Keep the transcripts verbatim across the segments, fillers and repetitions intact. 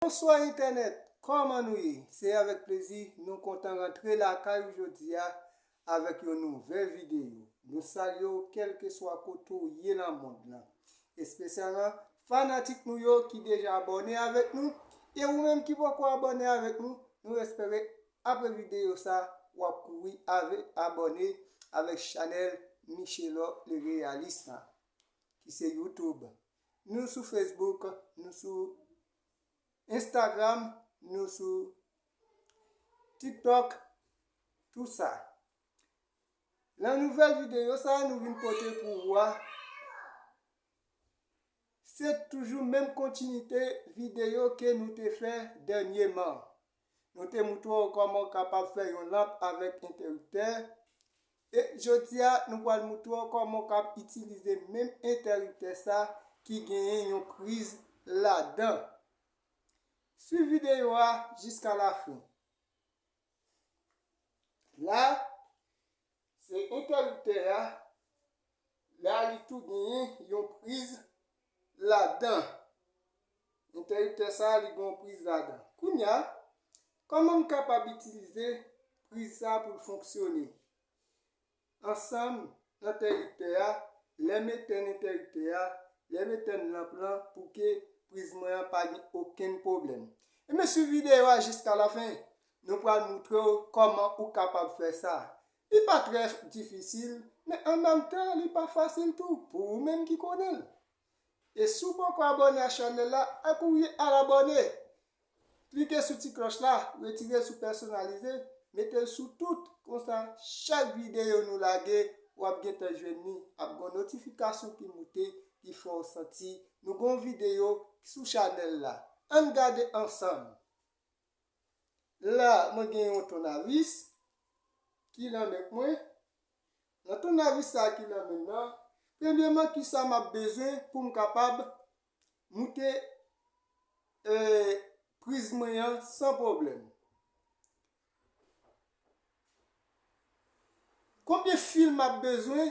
Bonswa entènèt, kòman nou ye? Se avèk plezi nou kontan rantre lakay ou jodi a avèk yon nouvèl videyo. Nou salye w kèlkeswa kote w ye nan mond lan. Espesyalman fanatik nou yo ki deja abòne avèk nou, e ou menm ki poko abòne avèk nou, nou espere apre videyo sa w ap kouri avè abòne avèk chanèl Michelor le Réaliste la, ki se YouTube. Nou sou Facebook, nou sou Instagram, nou sou TikTok, tout sa. Nan nouvèl videyo sa a, nou vin pote pou ou a, se toujou menm kontinite videyo ke nou te fè dènyèman. Nou te moutre w kòman w kapab fè yon lanp avèk entèriktè. E jodi a, nou pral moutre w kòman w kab itilize menm entèriktè sa ki genyen yon priz ladan. Swiv videyo a jiska lafen. La, se entèriktè a. La, li tou genyen yon priz ladan. Entèriktè sa, li gen yon priz ladan. Kounye a, kòman m kapab itilize priz sa pou l fonksyone? Ansanm nan entèriktè a, lè m etèn entèriktè a, lè m etèn lanp lan pou ke priz mwen an pa gen okenn pwoblèm. Ebyen, swiv videyo a jiska lafen. Nou pral moutre w kòman ou kapab fè sa. Li pa trè difisil, men an menm tan, li pa fasil tou pou ou menm ki konnen l. E si w poko abòne a chanèl la, akouri al abòne. Klike sou ti klòch la, retire l sou pèsonalize, mete l sou tout. Konsa, chak videyo nou lage, w ap gentan jwenn li. Ap gen yon notifikasyon ki moute, ki fè w santi nou gen yon videyo sou chanèl la. Ann gade ansanm. La, mwen gen yon tounavis ki nan men mwen. Nan tounavis sa ki nan men m nan, premyèman, kisa m ap bezwen pou m kapab moute, eh, priz mwen an san pwoblèm? Konbyen fil m ap bezwen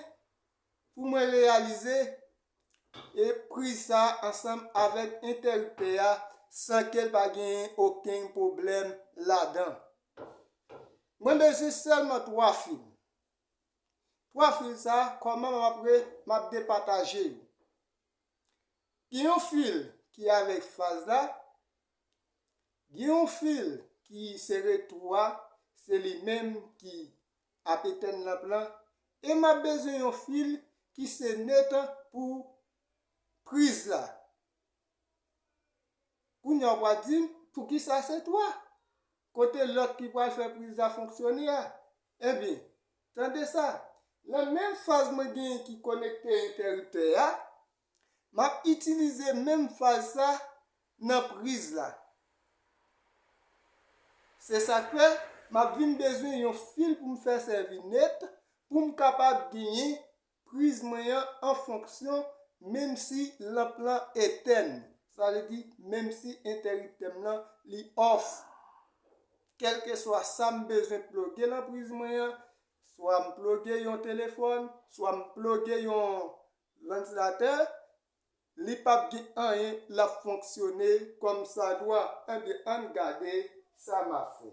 pou mwen reyalize e priz sa ansanm avèk entèriktè a san ke l pa genyen okenn pwoblèm ladan? Mwen bezwen sèlman twa fil. Twa fil sa, kòman m ap re-, m ap depataje yo? Gen yon fil ki avèk faz la, gen yon fil ki se retou a, se li menm ki ap etèn lanp lan, e m ap bezwen yon fil ki se net pou priz la. Kounye a w a di m, poukisa se twa? Kote lòt ki pral fè priz la fonksyone a? Ebyen, tande sa, nan menm faz mwen genyen ki konekte entèriktè a, m ap itilize menm faz sa nan priz la. Se sa k fè, m ap vin bezwen yon fil pou m fè sèvi net, pou m kapab genyen priz mwen an an fonksyon, menm si lanp lan etèn. Sa vle di, menm si entèriktè m lan, li off. Kèlkeswa sa m bezwen ploge nan priz mwen an, swa m ploge yon telefòn, swa m ploge yon vantilatè, li p ap gen anyen, l ap fonksyone kòmsadwa. Ebyen, ann gade sa m ap fè.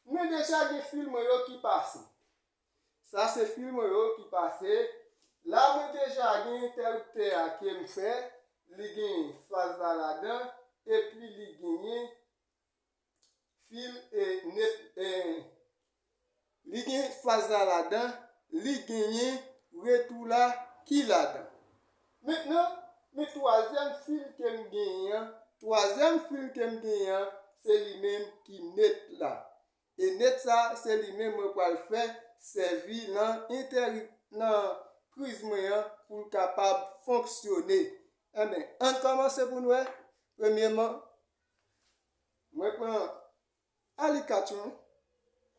Mwen deja gen fil mwen yo ki pase. Sa se fil mwen yo ki pase. La, mwen deja gen entèriktè a ke m fè. Li gen faz la ladan. Epi li genyen fil, e, net, e, li gen faz la ladan, li genyen retou la ki ladan. Mentnan, men twazyèm fil ke m genyen an, twazyèm fil ke m genyen an, se li menm ki net la. E net sa, se li menm mwen pral fè sèvi nan entèri-, nan priz mwen an pou l kapab fonksyone. Enben, ann kòmanse pou n wè. Premyèman, mwen pran alikatyon,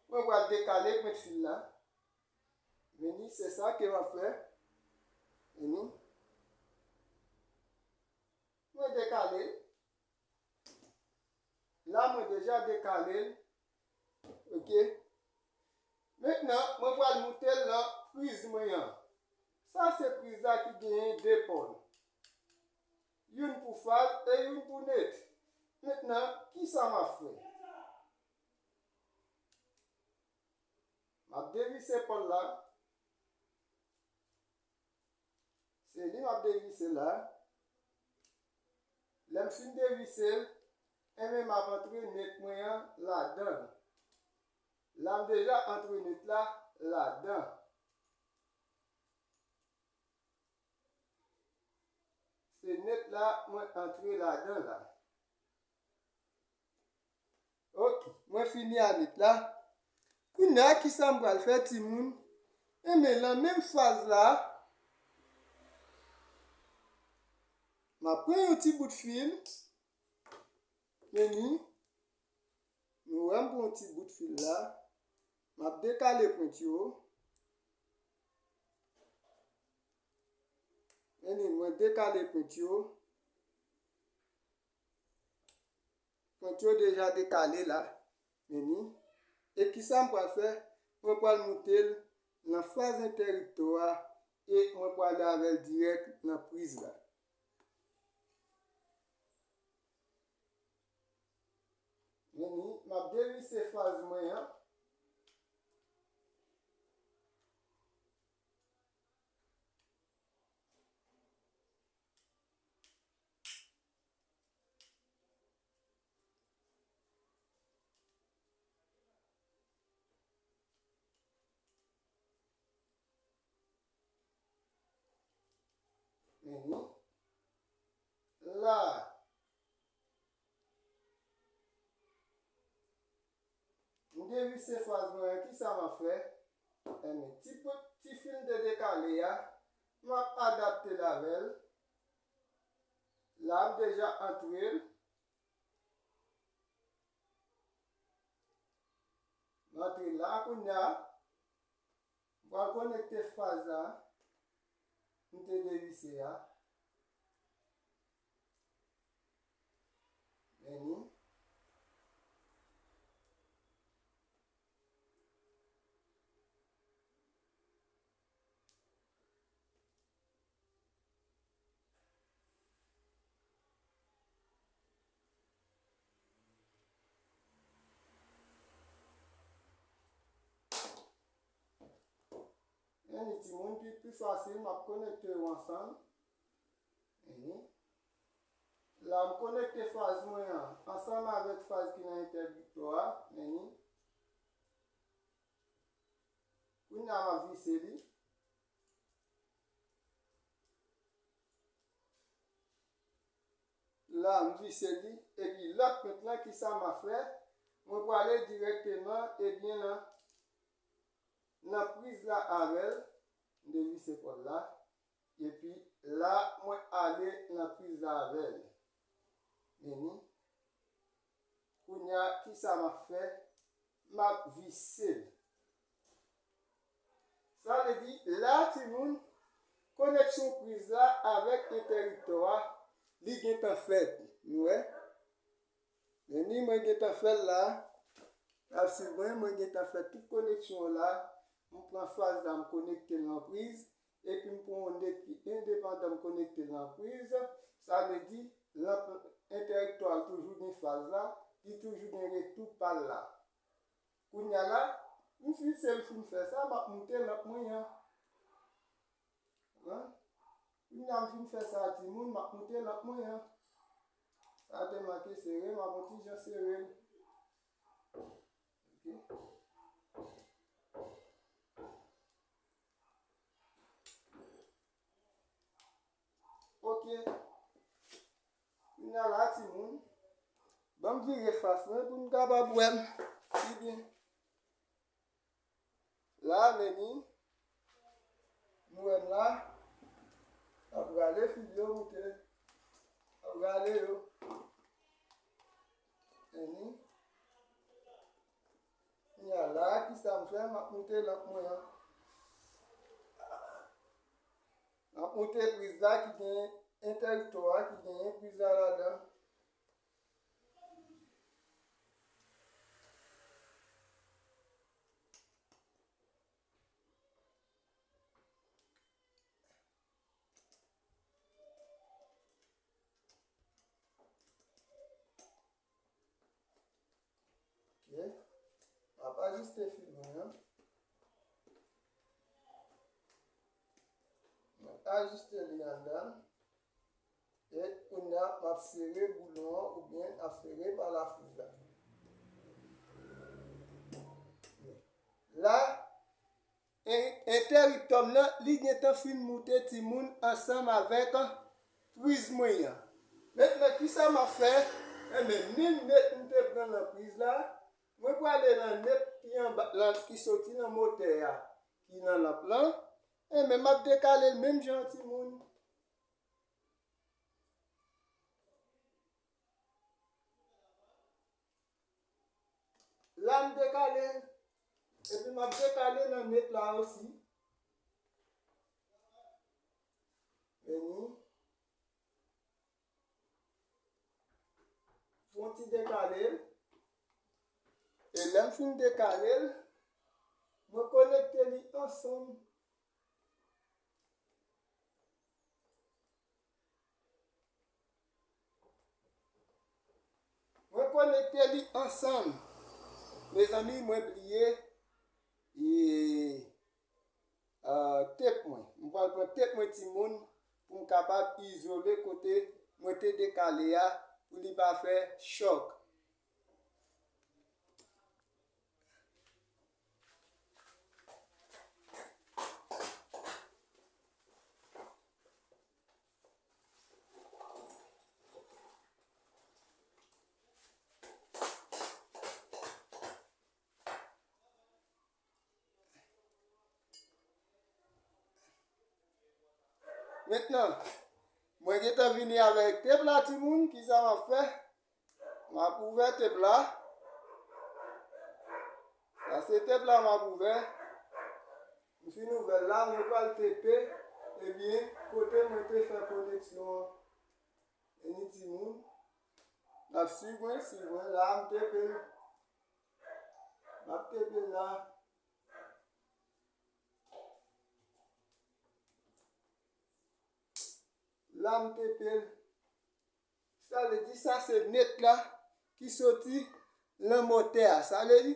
mwen pral dekale pwent fil la. Vini, se sa ke m ap fè. Vini. Mwen dekale l. La, mwen deja dekale l. Oke. Mentnan, mwen pral moute l nan priz mwen an. Sa se priz la ki genyen de pòl. Youn pou faz e youn pou net. Mentnan, Kisa m ap fè? M ap devise pòl la. Se li m ap devise la. Lè m fin devise l, enben m ap antre net mwen an ladan l. La m deja antre net la ladan. Se net la mwen antre ladan la. Ok, mwen fini a net la. Kounye a, kisa m pral fè, timoun? Enben, nan menm faz la, m ap pran yon ti bout fil. Men ni, nou wè m pran yon ti bout fil la. M ap dekale pwent yo. Men ni, mwen dekale pwent yo. Pwent yo deja dekale la. Men ni. E kisa m pral fè? Mwen pral moute l nan faz entèriptò a e mwen prale avè l dirèk nan priz la. Men ni, m ap devise faz mwen an. Men ni. La. M devise faz mwen an, kisa m ap fè? Enben, ti bout, ti fil m te dekale a, m ap adapte l avè l. La, m deja antre l. M antre la, kounye a, m pral konekte faz la m te devise a. Men ni. Men ni timoun, pi, pi fasil, m ap konekte yo ansanm. Men ni. La, m konekte faz mwen an ansanm avèk faz ki nan entèriptò a. Men ni. Kounye a, m ap vise li. La, m vise li, epi lòt pwent lan, kisa m ap fè? Mwen prale dirèkteman, ebyen, nan, nan priz la avè l, m devise kòd la, epi la, mwen ale nan priz la avè l. Men ni. Kounye a, kisa m ap fè? M ap vise l. Sa vle di, la, timoun, koneksyon priz la avèk entèriptò a, li gentan fèt. Nou wè? Men ni mwen gentan fè l la. N ap swiv mwen, mwen gentan fè tout koneksyon yo la. M pran faz la, m konekte l nan priz. Epi m pran yon net ki endepandan, m konekte l nan priz. Sa vle di, lanp entèriptò a toujou gen faz la, li toujou gen retou pa l la. Kounye a la, m fin, se m fin fè sa, m ap moute lanp mwen an. Hein? Kounye a m fin fè sa, timoun, m ap moute lanp mwen an. Sa te manke sere, m ap yon ti jan sere l. Ok. Ok. Kounye a la, timoun, ban m vire fas mwen pou n kapab wè m pi byen. La, men ni, nou wè m la, m ap rale fil yo moute, m ap rale yo. Men ni. Kounye a la, kisa m fè? M ap moute lanp mwen an. M ap moute priz la ki gen entèriptò a, ki genyen priz la ladan. Ok. M ap ajiste fil mwen an. M ap ajiste li anndan. E kounye a, m ap sere boulon an oubyen ap sere pa la friz la. La, en-, entèriptò m nan, li gentan fin moute timoun ansanm avèk priz mwen an. Mentnan, kisa m ap fè? Enben, menm net m te pran nan priz la, mwen prale nan net ki anba, lan, ki soti nan motè a, ki nan lanp lan. Enben, m ap dekale l menm jan timoun. La, m dekale l. Epi m ap dekale nan net la osi. Vini. Fè yon ti dekale l. E lè m fin dekale l, mwen konekte li ansanm. Mwen konekte li ansanm. Mezanmi, mwen bliye, e, a, tep mwen. Mwen pral pran tep mwen timoun pou m kapab izole kote mwen te dekale a pou li pa fè chòk. Mentnan, mwen gentan vini avèk tep la, timoun, kisa m ap fè? M ap ouvè tep la. Sa se tep la m ap ouvè. M fin ouvè l la, mwen pral tepe, ebyen, kote mwen te fè koneksyon an. Vini timoun. N ap swiv mwen, swiv mwen. La, m tepe l. M ap tepe l la. La, m tepe l. Sa vle di sa se net la ki soti nan motè a. Sa vle di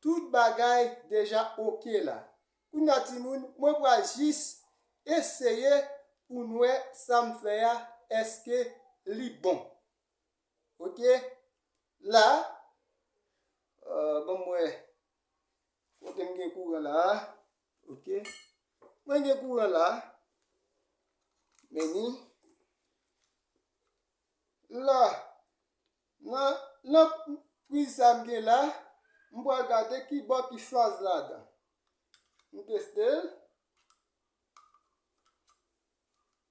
tout bagay deja oke la. Kounye a, timoun, mwen pral jis eseye pou n wè sa m fè a, èske li bon. Oke? La, euh, bon, mwen, kote m gen kouran la? Oke? Mwen gen kouran la. Meni. La, nan, nan priz sa m gen la, m pral gade ki bò ki faz ladan. M teste l.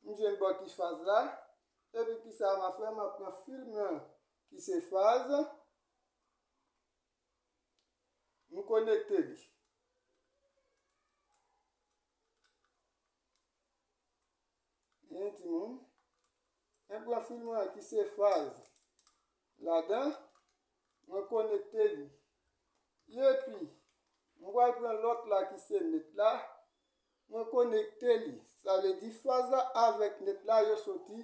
M jwenn bò ki faz la. Epi kisa m ap fè? M ap pran fil mwen ki se faz. M konekte li. Byen, timoun. Mwen pran fil mwen ki se faz ladan, mwen konekte li. Epi, mwen pral pran lòt la ki se net la, mwen konekte li. Sa vle di faz la avèk net la, yo soti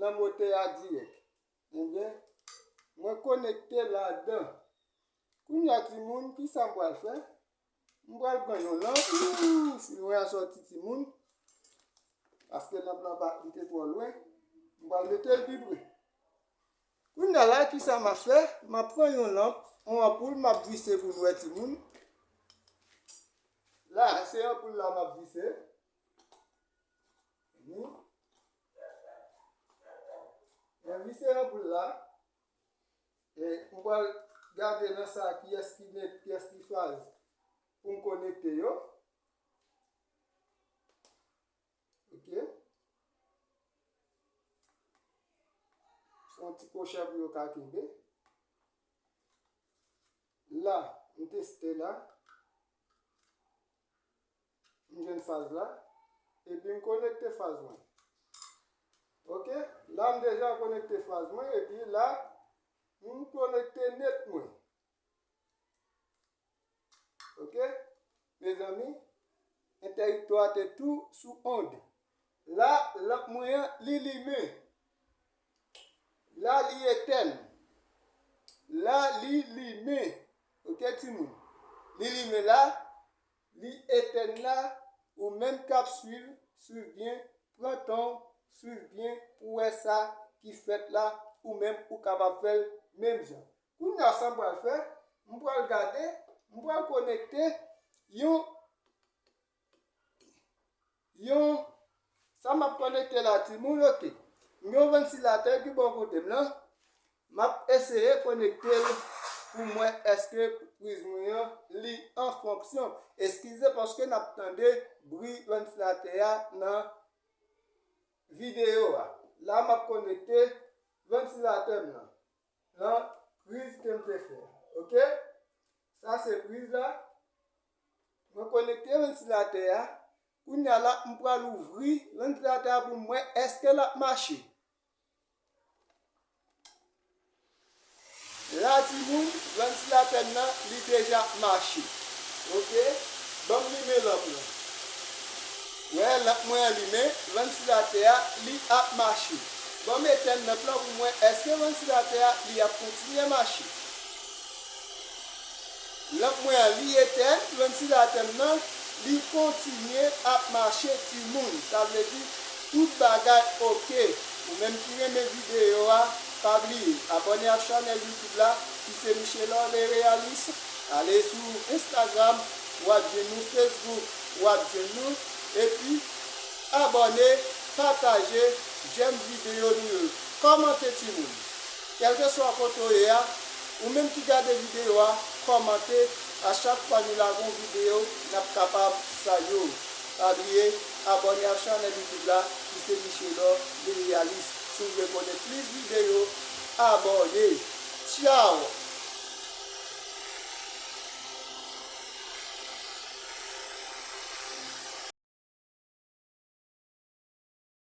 nan motè a dirèk. Ebyen, mwen konekte ladan. Kounye a, timoun, kisa m pral fè? M pral pran yon lanp. Ooh, fil mwen an sòti, timoun. Paske lanp lan pa, li te twò lwen. M pral mete l pi pre. Kounye a la, kisa m ap fè? M ap pran yon lanp, yon anpoul, m ap vise pou nou wè, timoun. La, se anpoul la m ap vise. Hmm. Mwen vise anpoul la. E m pral gade nan sa kiyès ki net, kiyès ki faz pou m konekte yo. Ok. Fè yon ti kwochè pou yo ka kenbe. La, m teste la. M jwenn faz la. Epi m konekte faz mwen. Ok? La, m deja konekte faz mwen. Epi la, m konekte net mwen. Ok? Mezanmi, entèriktwa te tou sou ond. La, lanp mwen an, li limen. La, li etèn. La, li limen. Ok? Konekte timoun. Li limen la, li etèn la, ou menm k ap swiv, swiv byen, pran tan w, swiv byen pou w wè sa ki fèt la, ou menm ou kapab fè l menm jan. Kounye a sa m pral fè, m pral gade, m pral konekte yon, yon, sa m ap konekte la timoun, oke. M gen yon vantilatè ki bò kote m nan, m ap eseye konekte l pou m wè èske priz mwen an li an fonksyon. Eskize paske n ap tande bri vantilatè a nan videyo a. La m ap konekte vantilatè m nan, nan priz ke m te fè. Oke? Sa se priz la. Mwen konekte vantilatè a. Kounye a la, m pral ouvri vantilatè a pou m wè èske l ap mache. La timoun, vantilatè m nan, li deja ap mache. Oke? Ban m limen lanp lan. Wè, lanp mwen an limen, vantilatè a, li ap mache. Ban m etèn lanp lan pou m wè èske vantilatè a, li ap kontinye mache. Lanp mwen an, li etèn, vantilatè m nan, li kontinye ap mache timoun. Sa vle di, tout bagay oke. Ou menm ki renmen videyo a, pa bliye abòne ak chanèl YouTube la, ki se Michelor Le Réaliste. Ale sou Instagram, w ap jwenn nou, Facebook, w ap jwenn nou. Epi, abòne, pataje, j'aime videyo nou yo. Kòmante timoun. Kèlkeswa kote w ye a, ou menm ki gade videyo a, kòmante. A chak fwa nou lage yon videyo, n ap kapab salye w. Pa bliye abòne ak chanèl YouTube la, ki se Michelor Le Réaliste. Si w vle konnen plis videyo, abòne. Tchaw!